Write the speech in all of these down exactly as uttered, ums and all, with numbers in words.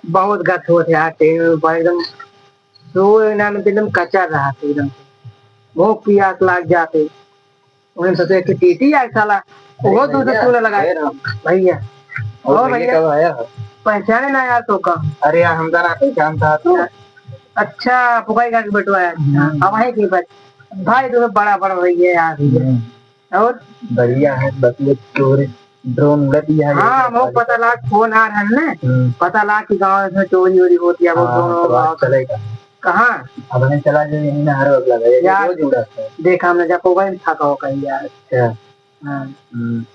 बहुत गत होत है यार, ट्रेन में एकदम सो ना में एकदम कचर रहा था एकदम। भूख पियास लाग जाते। उन्हें सोचे कि टीटी यार साला, वो भैया, दूध चूना लगा। भैया। भैया। और ओ भैया भैया। कब आया? पहचाने ना यार तो का। अरे यार, हम तो ना पहचानता तू। अच्छा, पुकाई का बेटवा है। हम्म। अब वहीं की बच-, भाई तो बड़ा बड़ रही है यार। हम्म। और? बढ़िया है, बस ये चोरी drone उड़त ही है, हाँ, ये वो पता लाग फोन आ रहल ने। हम्म। पता लाग कि गाँव में चोरी वोरी होती है, वो हाँ, drone तो बात होगा। चलेगा। कहाँ? अब हमें चला जाए, यहीं ना हर वक्त लगा, ये यार, रोज उड़ाता है। देखा हमने जब मोबाइल था कहो कहीं यार। अच्छा। हाँ। हम्म।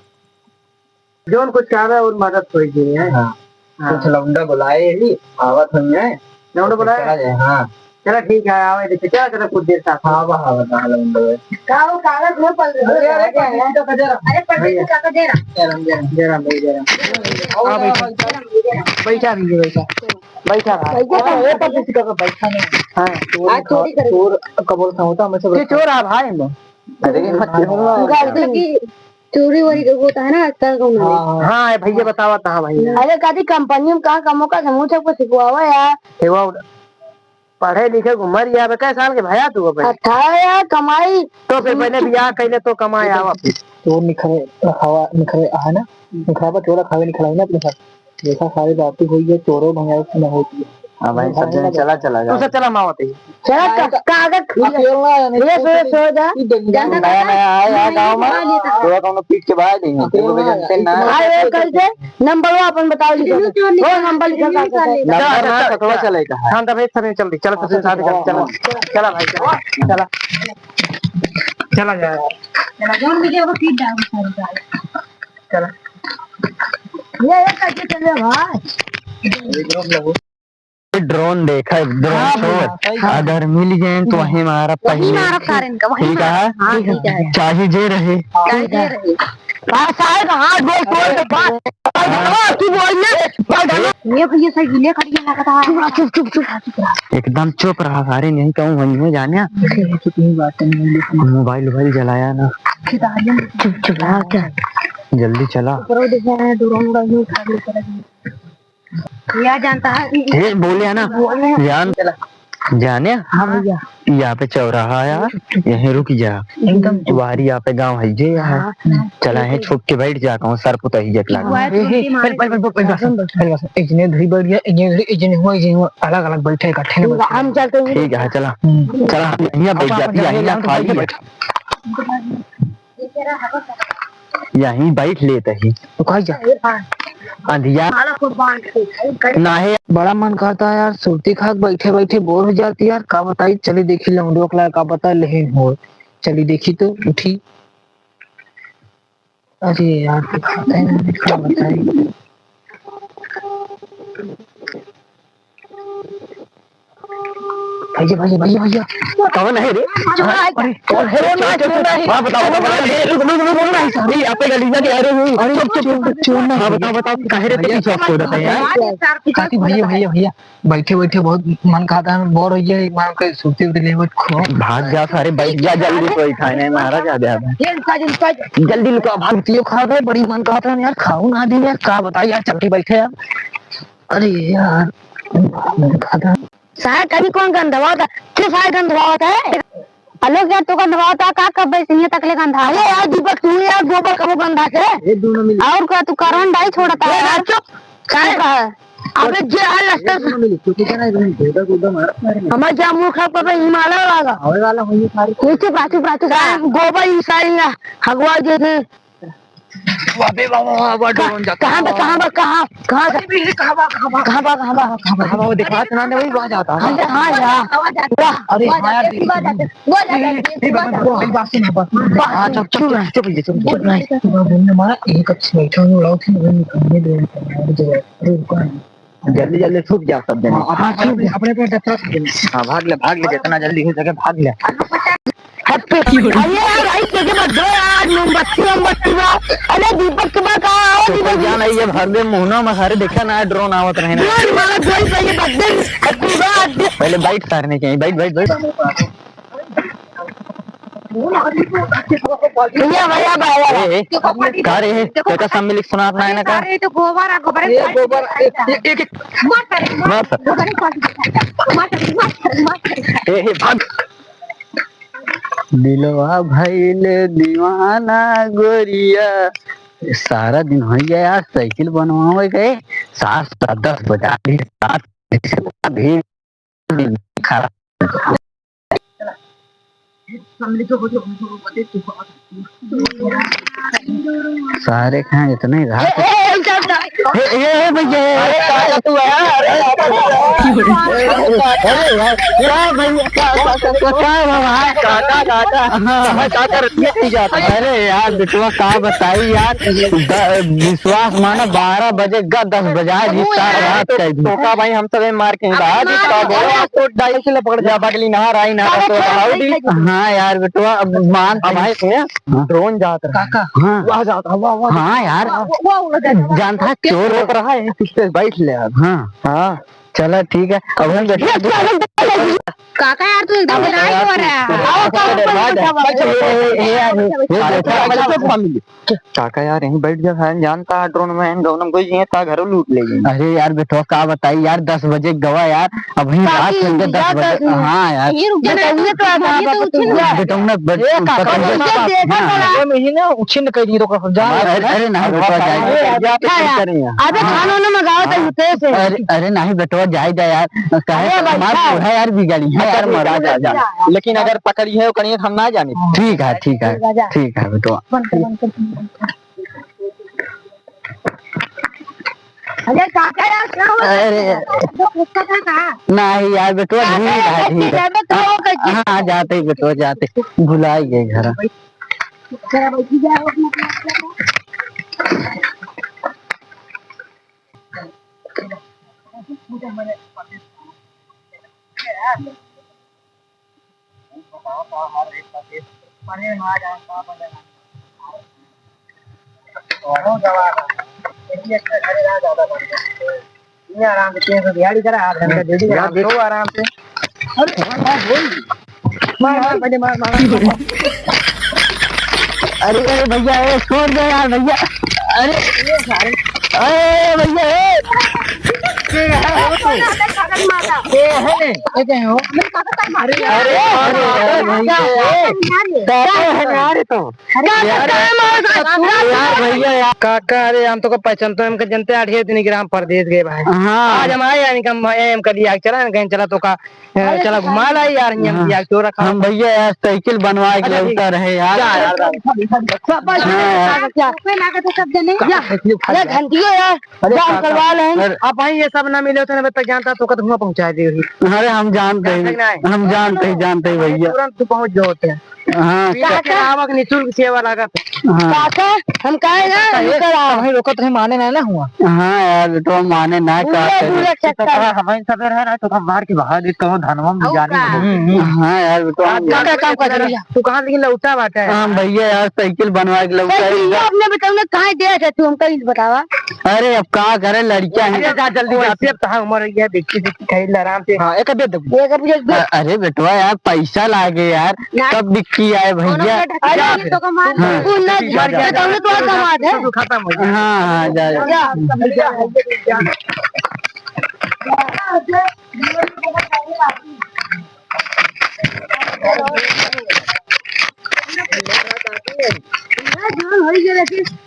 जौन कुछ चाहता है, वो मदद होई गई है। हाँ। हाँ। कुछ लौंडा बुलाए ही, आवत होई है। लौंडा बुलाए? चला जाए, हाँ। चला ठीक है, आवे देखिए, चला, चला कुछ देर साथ। हाँ, वाह, वाह, वाह, लौंडा है। का वो कागज में पल-, अरे, अरे, अरे, परदेसी काका जरा। अरे, परदेसी भैया। काका जरा। जय राम, जय राम। जय राम भाई, जय राम। हाँ, बैठा। बैठा भैया, बैठा। बैठा रहा। बैठा हाँ, रहा। ये परदेसी काका बैठा नहीं। हाँ, चोर आज चोरी करेगा। चोर का बोलता होता, हमें सब ये चोर आ भाई हम। अरे, हाँ, हाँ। गाड़ी की चोरी वोरी के होता है ना आजकल गाँव में। हाँ, हाँ। हाँ, ये भैया बतावा था, हाँ भैया। अरे, कदी कंपनी में कहाँ कमो का समूह सबको सिखवावा यार। सेवा उड़ा-, पढ़े लिखे घूमर यार, कै साल के भया तू अब? अठारह यार, कमाई। तो फिर पहले बियाह कैले तो कमाए आवा फिर। तो निखरे रखावा, निखरे है ना? निखरावा चोरा खावे निखरावा ना अपने साथ। देखा, सारी बातें हुई है, चोरो भैया से न होती है। हाँ भाई, सब जने चला, चला जाओ। तू सब चला, माँ होती। चला, का-, कागज खुल गया। ये सो, सो जा। नया, नया आया है गाँव में। थोड़ा कौनो पीट के बाहर नहीं है। तेरे को जानते ना। हाँ, ये कैसे? नंबर वो अपन बताओ, लिखो। वो नंबर लिखो, कागज है। नंबर ना, सतवा चले का है। हाँ, तब एक समय चल दी। चलो, सबसे साथ कर, चलो। चला भाई, चला। चला। चला जा। चला, जोन भी के वो पीट डाल सारे सारे। चला। ये, ये कैसे चले भाई? Drone देखा, drone हाँ, छोड़। हाँ, सही बात। अगर मिल गए तो वहीं मारा वहीं पहले। मारा सारे इनका, वहीं ठीक है? मारा। हाँ, ठीक है। चाहे जे रहे। चाहे जे रहे। हाँ, सारे का हाथ गोड़ तोड़ के बात। हाँ। तू बोल ले। ये भैया सही हिले खड़ी है, लगता है। चुप रहा, चुप, चुप, चुप। एकदम चुप रहा, सारे नहीं कहूँ वहीं में जाने। मोबाइल वोबाइल जलाया ना। चुप, चुप रहा क्या? जल्दी चला। ऊपर देखा है, drone उड़ा यूं उठा के ऊपर। या जानता है। ये बोले है ना, बोले हैं। जान, जाने? हाँ भैया। यहाँ पे चौराहा है, यहीं रुक जा। एकदम चुप। वारी यहाँ पे गाँव है जे यहाँ। हाँ। चला है, छुप के बैठ जा, कहूँ सर पुतही जट लागे। वाह, ए, ए, पहले, पहले, पहले, पहले बस, पहले बस। एक जने धरी बैठ गया, एक जने धरी, एक जने हुआ, एक जने हुआ, अलग-अलग बैठे, इकट्ठे नहीं बैठे। हम चलते हैं। ठीक है, चला। हम्म। चला, हम यहाँ बैठ जाती, यहाँ खाली है। यहीं बैठ लेत ही। तो कहाँ जा? अंधिया। ना है। बड़ा मन कहता है यार, सुरती खाक बैठे बैठे बोर हो जाती यार। का बताई, चली देखी लौंडो के लायक, का पता लेहिन हो। चली देखी तो, उठी। अरे यार, दिखाते हैं, क्या बताएं? भैया, भैया, भैया, भैया। कौन है रे? अरे, कौन है रे? चोर, चोर, चोर। हाँ, बताओ, बताओ, बताओ। अरे, रुक, रुक, रुक, रुक, रुक। अरे, आप पे गाली ना दे रहे हो। अरे, चुप, चुप, चुप, चोर ना। हाँ, बताओ, बताओ, काहे रे पीछे आपको बताया है? काकी, भैया, भैया, भैया। बैठे बैठे बहुत मन कहता है, बोर हो गया, एक बार के सुरती उरती ले बैठ खो। भाग जा सारे, बैठ जा जल्दी, कोई खाए नहीं, महाराज आ गया है। ये रुका, ये रुका। जल्दी लुका, भाग। सुरतियो खा गए, बड़ी मन कहता है यार, खाऊ ना दे यार, का बताई यार, चलते बैठे यार। अरे यार, मन कहता है। सारे कभी कौन गंधवा होता? क्यों सारे गंधवा होता है? अलोक यार, तो गंधवा होता का, कब से ये तकले गंधा? अरे यार दीपक, तू यार गोबर कबो गंधा के? ये दोनों मिल और का तू करवन डाई छोड़ता है यार। चुप। काहे? तू कहा? अबे जे हाल लगता है। मिली, क्योंकि क्या ना, एकदम गोदा, गोदा मारा, मारा। हमारे जा मुंह खराब कर रहे, हिमालय वाला। आवे वाला होइए सारे। ये चुप रहा, चुप रहा, चुप रहा। गोबर ही सारे यहाँ हगवा दे थे। अबे वाह, वाह, वाह, वाह, कहाँ, drone जाता है। कहाँ बा, कहाँ बा, कहाँ, कहाँ से? अरे, कहाँ बा, कहाँ बा? कहाँ बा, कहाँ बा? कहाँ बा, कहाँ बा? वो दिखात ना, नहीं, वही वहाँ जाता है। हाँ, हाँ, यार। वाह, अरे, वाह, हाँ, यार, वाह, देखिए। वाह, वाह, नहीं, नहीं, वाह, वाह, वाह। मेरी बात सुन, बात सुन। वाह, हाँ, चुप, चुप, चुप, चुप, चुप, चुप, चुप, चुप, चुप। चुप, चुप, चुप। हमारा एक अच्छी बैठा हुआ उड़ाओ थी, वही निकलने दे रहे हैं। अरे, रुको ना। जल्दी, जल्दी छुप जाओ सब जने। हाँ, हाँ, छुप अपने, जाओ। अपने, अपने दफ्तर छुप जाओ। हाँ, भाग ले, भाग ले, जितना जल्दी हो सके, भाग ले। Happy, अरे यार, भाई, तेरे मत दो यार, मोमबत्ती, मोमबत्ती दो। अरे, दीपक, तुम्हारा कहाँ है, तो दीपक? क्या नहीं, ये भर दे मुहना में, सारे देखा ना, drone आवत रहे ना। Drone मारा, drone का ये बदल, happy birthday। पहले बैठ सारे नहीं चाहिए, बैठ, बैठ, बैठ। भैया, भैया, भैया। ए, ए, का रे, ए, देखो, का, का सब मिलिक सुनात ना है ना का? अरे, ये तो गोबर है, गोबर है, ए, गोबर, ए, ए, ए, ए, मार सारे, मार। मार सारे। गोबर है, मार सारे, मार सारे, मार सारे। ए, ए, भाग। दिलवा भइल दीवाना गोरिया, सारा दिन होइ गया यार, साइकिल बनवावे गए, सात, सात, दस बजा दी, सात, अभी खराब। सारे कहाँ इतने रात? ए, ए, ए, भैया, ए, अरे, काका तू है, अरे, अरे, यार, क्या भैया, क्या, क्या, क्या, क्या हुआ भाई? काका, काका, हाँ। मैं काका रतिया पी जाता। अरे यार, बेटवा, का बताई यार, द-, विश्वास माना, बारह बजे का दस बजा, जी, सारा रात का ही। तो का भाई, हम सब मार के ही बाहर, जी, का बोलो, आप तो डाई से लपड़ जा, बगली नहर आई, नहर तो हाउडी। हाँ यार, बेटवा, अब मान अब भाई, सुनिए, हाँ। ड्रोन जात रहा। काका। हाँ। वाह जात रहा, वाह, वाह। हाँ यार। वाह, वाह, उड़ जात रहा। जानता है, चोर रोक रहा है, यहीं पीछे बैठ ले आप। हाँ। हाँ। चला, ठीक है, अब हम बैठ काका यार, तू एकदम हाँ, विनाश यार, हो रहा है। तू आओ, आओ, आओ, बैठ जा। बैठ जा। ए, ए, ए, यार, ये, ये देखो, बैठ जा। काका यार, यहीं बैठ जा, फैन जानता है, ड्रोन में गौनम कोई जिए, ता घरों लूट ले जाए। अरे यार, बेटवा, का बताई यार, दस बजे गवा यार, अभी रात काकी, हो गया, दस बजे। हाँ यार। ये रुक जा, ये तो उठे ना। बेटौना, बे-, ए, काका, पकड़ ये ले। देखा हाँ। करा। ये महीने उछिन कर दी तो कर जा। अरे, अरे, नहीं, बेटवा, जाए, अरे, जाए। अच्छा यार। अबे हाँ। खाना वाना मंगाओ तो हाँ। होते से। अरे, अरे, नहीं, बेटवा, जाए, जाए यार। काहे अरे, हमार बच्चा। बूढ़ा यार बिगाड़ी है यार, अच्छा, मरा जा, जा। जा। लेकिन अगर पकड़ी है, ओकरे हम ना जाने। ठीक है, ठीक है, जा, जा। ठीक है, बेटवा। बंद कर, बंद कर, बंद कर। अरे काका यार, क्या हुआ? अरे। तो उसका था कहाँ? नहीं यार, बेटवा, काका धीरे यार, भाई, धीरे। कैसे जाबे तो हो गई? हाँ, जाते ही बेटवा, जाते। भुला ही गए घर। जरा बैठी जाओ अपना class का। ये आराम से, तीन सौ दिहाड़ी करा, आठ घंटा ड्यूटी करा, यार, देख। सो आराम से। अरे, हाँ, हाँ, बोल। मार, मार, पहले मार, मार, मार। अरे, अरे, भैया, ए, छोड़ दे यार, भैया। अरे, ये सारे। अरे, भैया, ए। ए, है ने? ए, क्या हो? अरे, अरे, अरे, भैया, ए। क्या है यार, ये? क्या है यार, ये तो? अरे, यार, यार, भैया, यार। काका, अरे, हम तो को पहचानते हैं, हमके जनते आठिए दिन ग्राम परदेस गए भाई। हाँ। आज हम आए, यानी कि हम आए, हम कल यार चला, कहीं चला तो का, अरे, चला तो घुमा लाई यार, हम हाँ। यार क्यों रखा? हम भैया यार साइकिल बनवा के अरे, लौटा रहे यार। जा यार, जा। हाँ यार। रुपये लागत है सब जने। जा। अरे, घंटियो यार, अरे, जा, हम काका। करवा लें। अरे। आप भाई ये सब ना मिले होते ना, तक जानता तो का धुआं पहुंचा दे। अरे, हम जानते हैं, जानते कि नहीं? हम जानते हैं, जानते हैं भैया। तुरंत तू पहुंच जाओ होते हैं। हाँ, बिना का-, किराया के निःशुल्क सेवा लागत। हाँ। काका, हम कहे ना, काका, हम ये करा। हमें रोकत रहे, माने ना, ना हुआ। हाँ यार, बेटवा, माने ना, का पूरा, करी? पूरा चक्कर। तो कहा, हमें सब रहे ना, तो हम मार के भगा दे, तो धनवा में और जाने का? हम्म, हम्म। हाँ यार, बेटवा, हम काका, काम कर दिया। तू कहाँ लेकिन लौटा बाटे? हाँ भैया यार, साइकिल बनवा के लौटा साइकिल है। अपने बेटवा ने कहाँ दे है, तू हमका ई बतावा। अरे, अब का करे, लड़कियां हैं। अरे, जा जल्दी जा, वैसे अब तहां उम्र है, देखी देखी खाई आराम से। हाँ, एक दे दे। एक दे दे। अ-, अरे बेटवा यार, पैसा लागे यार, ना। कब बिक्की आए भैया? अरे, ये तो कमाल है। हाँ। तू ना जा, जा, जा। तो कमाल है। खत्म हो गया। हाँ, हाँ, जा, जा। जा।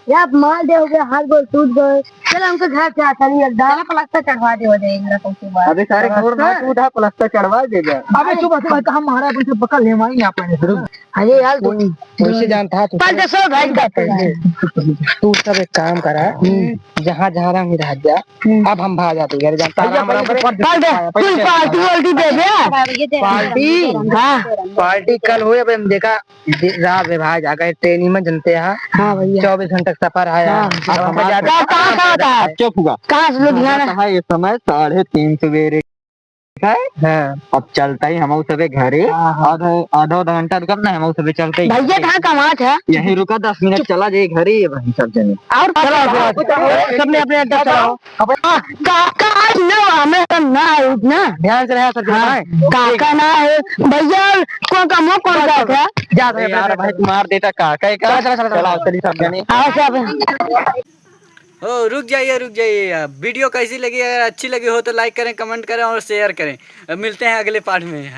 यार, माल दे हो गया, हाथ गोड़ टूट गए। चलो, हमको घर से आता नहीं, एकदम। चलो, प्लास्टर चढ़वा दे, हो जाए, मेरा कौन सी बात। अबे सारे गोड़ ना टूटा, प्लास्टर चढ़वा दे बे। अबे सुबह, सुबह तो हम मारा, अभी से पकड़ ले, वहीं यहाँ पे। अरे यार, तू वैसे जानता है तू। कल तो सो भाई का। तू सब एक काम करा, हम्म। जहाँ, जहाँ रहा, वहीं रह जा। हम्म। अब हम भाग जाते घर, जानता है, भैया, आराम, आराम भैया, करे। कल दे, पैसे तू पार्टी वार्टी दे दे। पार्टी? हाँ। पार्टी कल हुई, अब हम देखा, दे-, रात में भाई जाकर ट्रेन में जनते हैं। हाँ भैया। चौबीस घंटे का सफर है यार। हाँ। अब हम कहाँ, कहाँ, कहाँ, कहाँ? चुप हुआ। कहाँ से लुधियाना? है इस समय साढ़े तीन सवेरे का है। हाँ। अब चलता ही हम सबे घरे। हाँ, हाँ। आधा, आधा, आधा घंटा रुकब ना, हम सबे चलते ही भैया, घरे। कहाँ कमात है? यहीं रुका, दस मिनट चला जाए घरे, ये वहीं सब जने। और चलो, चलो। सबने अपने अड्डा चलाओ। अब का, का, का, आज ना हमें तो ना है ना। ध्यान से रहा सर, हाँ, हाँ। काका ना है। भैया, कौन का मुंह कौन चल, का चल, है? जा, अरे जा, यार, जा, भाई, जा। मार देता काका है का? चला, चला, चला, चला। चलाओ, चलिए सब जने। आओ सब। ओ, रुक जाइए, रुक जाइए। वीडियो कैसी लगी? अगर अच्छी लगी हो तो like करें, comment करें और share करें। अब मिलते हैं अगले part में।